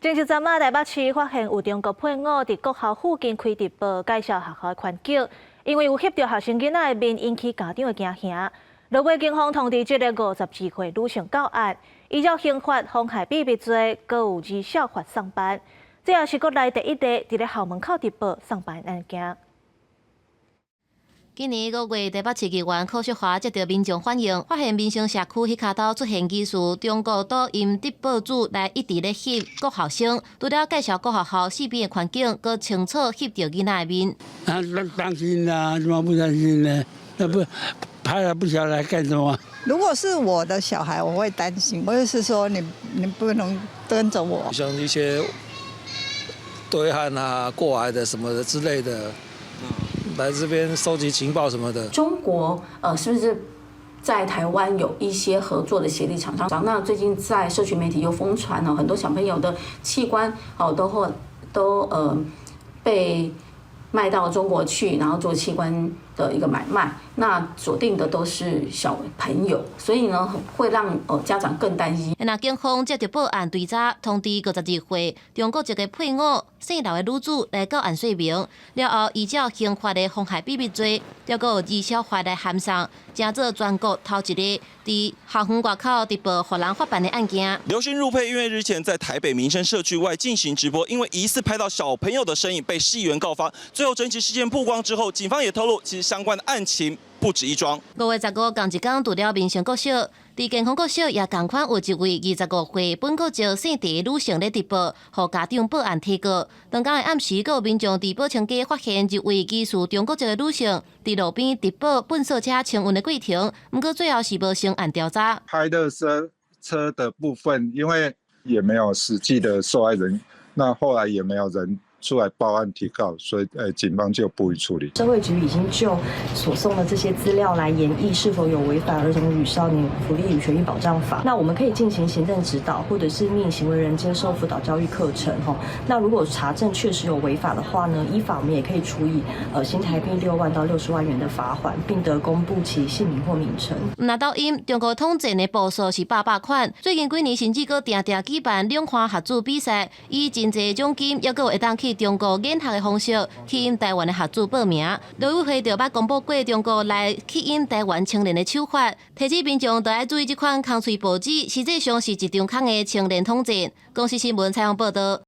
前一陣仔，台北市發現有中國配偶佇國校附近開直播介紹學校的環境，因為有翕著學生囡仔的面，引起家長的驚嚇。落尾警方通緝這个52歲女性到案，依照刑法妨害秘密罪，閣有兒少法送辦。這也是國內第一例佇咧校門口直播送辦案件。今年5月，台北市議員柯淑華接著民眾反映，發現民生社區彼跤頭出現疑似中國抖音直播主來一直咧翕國校生，除了介紹國學校四邊的環境，閣清楚翕著囡仔的面。啊，擔心啊，怎麼不擔心呢？那不拍了不曉得來幹什麼？如果是我的小孩，我會擔心。我就是說你，你不能跟着我。像一些對岸啊過來的什麼的之類的。來這邊收集情報什麼的。中國是不是在台灣有一些合作的協力廠商？那最近在社群媒體又瘋傳了很多小朋友的器官哦，都會都被賣到中國去，然後做器官的一個買賣。那鎖定的都是小朋友，所以呢會讓家長更擔心。那警方接著報案追查，通知52歲中國籍的配偶姓劉的女子來到案說明，了後依照刑法的妨害秘密罪，閣有兒少法來函送，成做全國頭一个佇校園外口直播予人法辦的案件。劉姓陸配因為日前在台北民生社區外進行直播，因為疑似拍到小朋友的身影，被市議員告發。最後整起事件曝光之後，警方也透露，其實相關的案情不止一樁。5月15仝一工，除了民生國小，佇健康國小也仝款有一位25歲本國籍姓鄭的女性咧直播，予家長報案提告。當天的暗時，閣有民眾佇寶清街發現一位疑似中國籍的女性佇路邊直播糞掃車清運的過程，毋過最後是無成案調查。拍垃圾車的部分，因為也沒有實際的受害人，那後來也沒有人出來報案提告，所以警方就不予處理。社會局已經就所送的這些資料來研議是否有違反兒童與少年福利與權益保障法。那我們可以進行行政指導，或者是命行為人接受輔導教育課程。吼，那如果查證確實有違法的話呢，依法我們也可以處以新台幣6萬到60萬元的罰鍰，並得公布其姓名或名稱。那抖音中國統戰的步數是百百款，最近幾年甚至閣定定舉辦兩岸學子比賽，以真濟獎金，猶閣有會當去中國研學的方式，吸引台灣的學子報名。陸委會就捌公布過中國來吸引台灣青年的手法，提醒民眾著愛注意這款空喙報紙，實際上是一張空的青年統戰。公視新聞採訪報導。